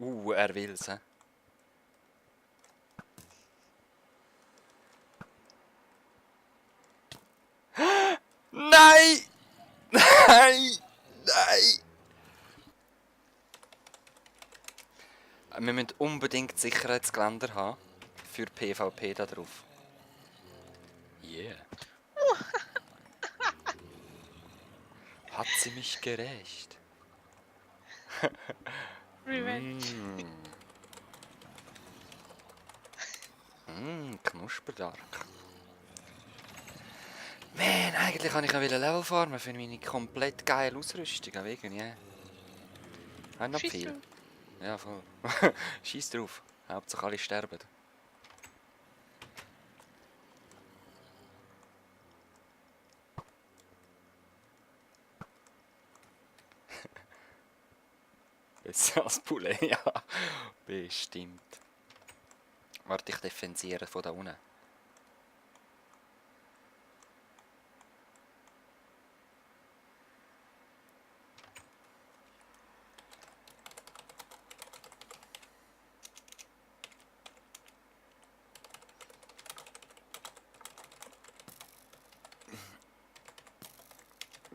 Er will's, hä? Nein! Nein! Nein! Wir müssen unbedingt Sicherheitsgeländer haben für PvP da drauf. Yeah. Hat sie mich gerecht? Revenge. Knusperdark. Man, eigentlich kann ich ja Level farmen für meine komplett geile Ausrüstung. Aber irgendwie. Haben noch Schieß viel. drauf. Ja, voll. Schieß drauf. Hauptsache alle sterben. Besser als Poulet, ja. Bestimmt. Warte, ich defensiere von da unten.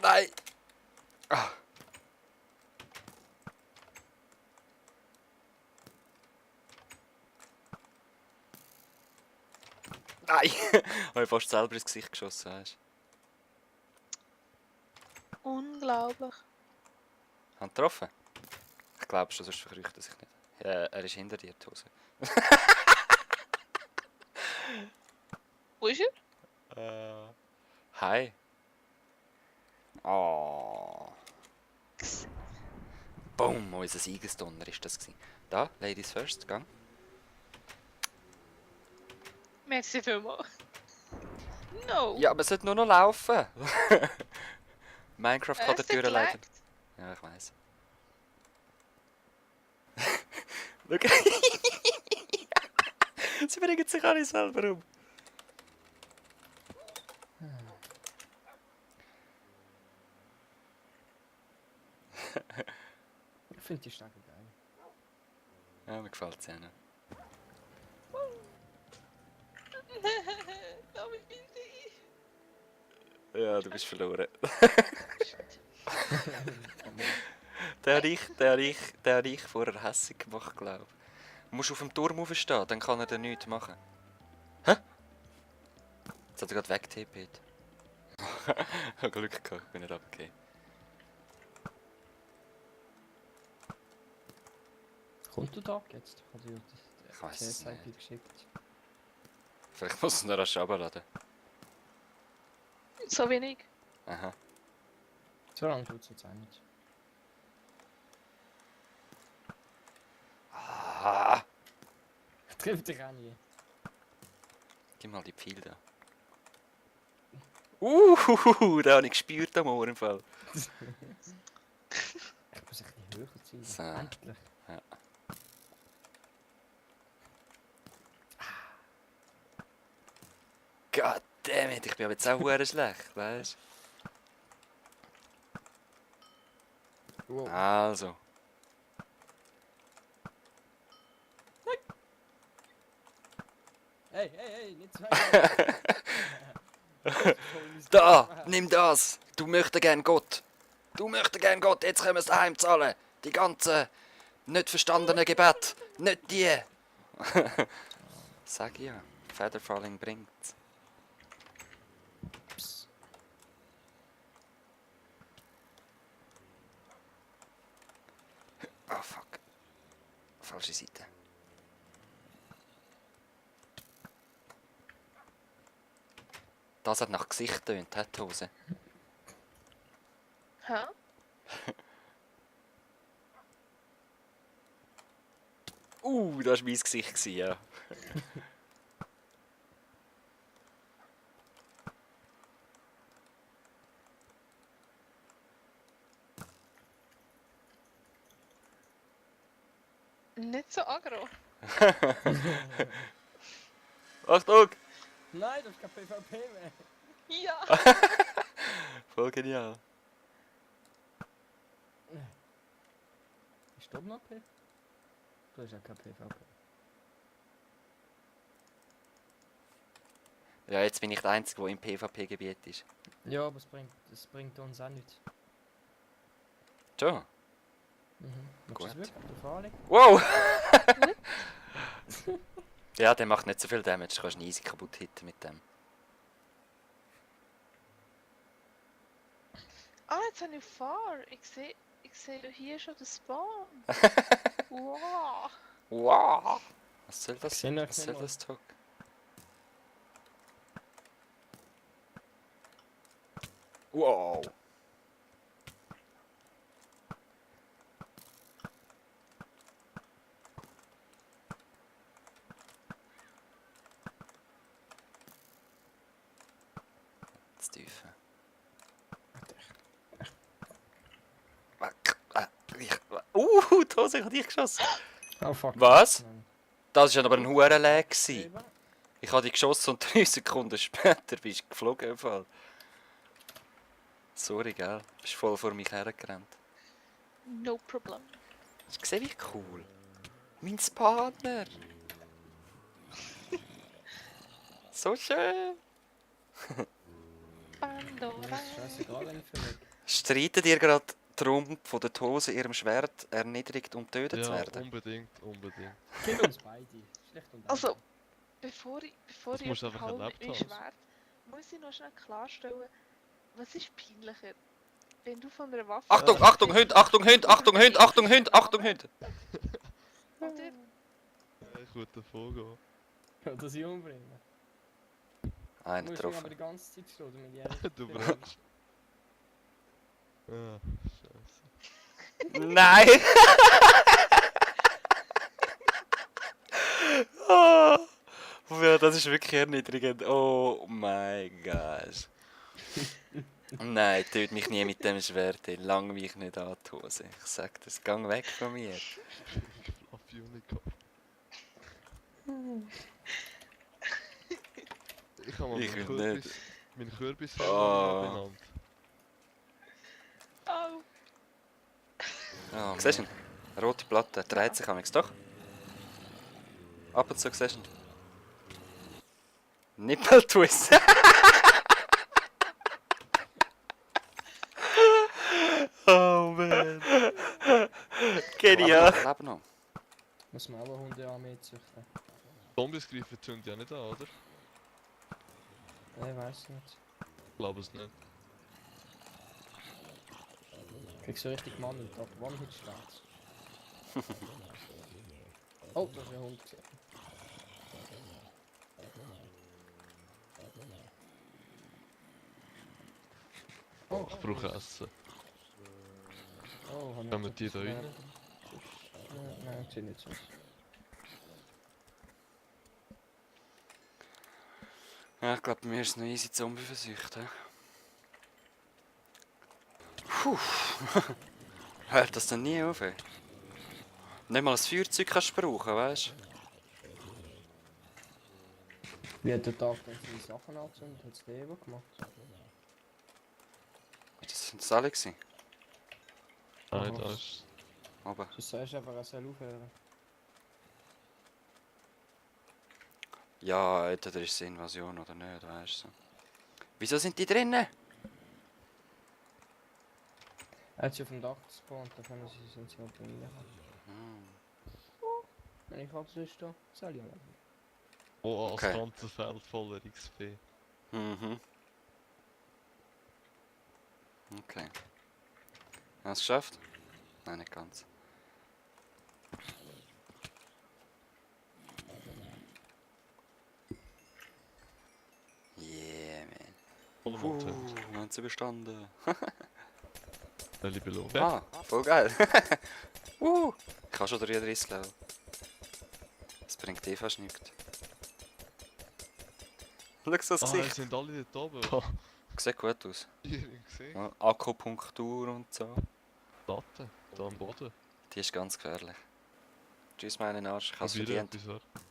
Nein! Ah. Nein! Habe ich fast selber ins Gesicht geschossen, weißt du? Unglaublich. Haben getroffen? Ich glaube schon, sonst verkrücht er sich nicht. Er ist hinter dir, die Hose. Wo ist er? Hi. Oh. Boom, unser Siegesdonner ist das gewesen. Da, Ladies first, gang. Merci vielmals. No! Ja, aber es sollte nur noch laufen. Minecraft kann Es die hat Türen leiten. geleckt. Ja, ich weiss. Schau. Sie bringen sich alle selber um. Ich finde die Stange geil. Ja, mir gefällt es ja nicht. Aber ich bin sie. Ja, du bist verloren. der hat ich vorher hässig gemacht, glaube ich. Du musst auf dem Turm aufstehen, dann kann er dir nichts machen. Hä? Jetzt hat er gerade weggetippt. Ich habe Glück gehabt, ich bin nicht abgegeben. Kommt der Tag jetzt? Hat dir Ich weiss es CSIP nicht. geschickt? Vielleicht muss er noch rasch runterladen. So wenig. Aha. So lange tut es jetzt auch nicht. Ah, Trifft dich auch nie. gib mal die Pfeile da. Den habe ich gespürt am Ohr im Fall. Ich muss ein bisschen höher ziehen. So. Endlich. Ja. Goddammit, ich bin aber jetzt auch verdammt schlecht, weißt Wow. du? Also. Hey, nicht zwei. Da, nimm das! Du möchtest gern Gott! Du möchtest gern Gott, jetzt können wir es daheim zahlen! Die ganzen nicht verstandenen Gebete, nicht die! Sag ich ja, Featherfalling bringt's. Oh fuck. Falsche Seite. Das hat nach Gesicht tönt, die Hose. Hä? Das war mein Gesicht, ja. Nicht so aggro. Achtung! Nein, das ist kein PvP mehr. Ja! Voll genial. Ist da noch P? Du hast ja kein PvP. Ja, jetzt bin ich der Einzige, der im PvP-Gebiet ist. Ja, aber es bringt uns auch nichts. Schon? Mhm. Machst du Gut. das wirklich? Du Fahrling? Wow! Ja, der macht nicht so viel Damage. Du kannst ihn easy kaputt hitten mit dem. Ah, jetzt habe ich Far. Ich sehe hier schon den Spawn. Wow. Wow! Was soll das? Ich seh noch Was nicht soll mal. das Talk? Wow! Das Tiefe. Die Hose hat dich geschossen. Oh fuck. Was? Nein. Das war aber ein hoher Lag. Eben. Ich habe dich geschossen und 3 Sekunden später bist du geflogen im Fall. Sorry, gell? Du bist voll vor mich hergerannt. No problem. Hast du gesehen, wie cool? Mein Partner! So schön! Pandora. Mir ist scheißegal, wenn ich verliere. Streitet ihr gerade darum, von der Hose ihrem Schwert erniedrigt und tötet zu Ja, werden? unbedingt. Kill uns beide. Schlecht und Also, einfach. bevor Das ich musst du einfach überhole mit erlebt meinem haben. Schwert, muss ich noch schnell klarstellen, was ist peinlicher? Wenn du von einer Waffe... Achtung, Achtung, Hund, Achtung, Hund, Achtung, Hund, Achtung, Hund, Achtung, Hund! Oder Ich würde davon gehen. Ja, dass ich umbringen. Du Einer musst mich aber getroffen. die ganze Zeit schlagen, damit ich ehrlich Du bin. brennst. Ah, scheiße. Nein! Oh, ja, das ist wirklich erniedrigend. Oh mein Gott. Nein, töt mich nie mit dem Schwert. ey. Lang mich nicht an die Hose. Ich sag das, gang weg von mir. Fluffy Unicorn. Ich habe mal Ich meinen will nicht. Kürbis Oh. benannt. Oh, Oh, siehst du ihn? Eine rote Platte, dreht sich amigs, doch? Ab und zu siehst du ihn. Nippeltwist. Oh man. Genial. Leben noch. Muss man auch Hunde anzüchten. Zombies greifen die Hunde ja nicht an, oder? Nein, weiß nicht. Ich glaube es nicht. Kriegst du richtig Mann und ab One-Hit-Starts. Oh, da ist ein Hund gesehen. Oh, Ich brauche Essen. Oh, Können wir die da rein? Nein, ich sehe nicht so. Ja, ich glaube, bei mir ist es noch easy Zombie-Versucht. Puh. Hört das dann nie auf? Ey? Nicht mal ein Feuerzeug kannst du brauchen, weißt du? Wie hat der Tag dann seine Sachen angezündet? Hat es der Evo gemacht? Das sind das alle gewesen? Nein, Aha. das ist... Aber. Du sagst einfach, er soll aufhören. Ja, entweder ist es Invasion oder nicht, weißt du. Wieso sind die drinnen? Er hat sie auf dem Dach gespawnt, dann können sie sind sie halt rein. Hm. Wenn ich hab's Lust da, soll ich mal. Oh, das Okay. ganze Feld voller XP. Mhm. Okay. Hast du es geschafft? Nein, nicht ganz. Yeah, man. Voll Content. Wir haben es überstanden. Welche Belohnung? Ah, voll geil. Ich habe schon 33 Level. Das bringt eh fast nichts. Schau das Ah, Gesicht. die sind alle dort oben. Sieht gut aus. Die habe ich gesehen. Ja, Akupunktur und so. Platte, da am Boden. Die ist ganz gefährlich. Tschüss, meinen Arsch. Ich habe es Probieren verdient. etwas, oder?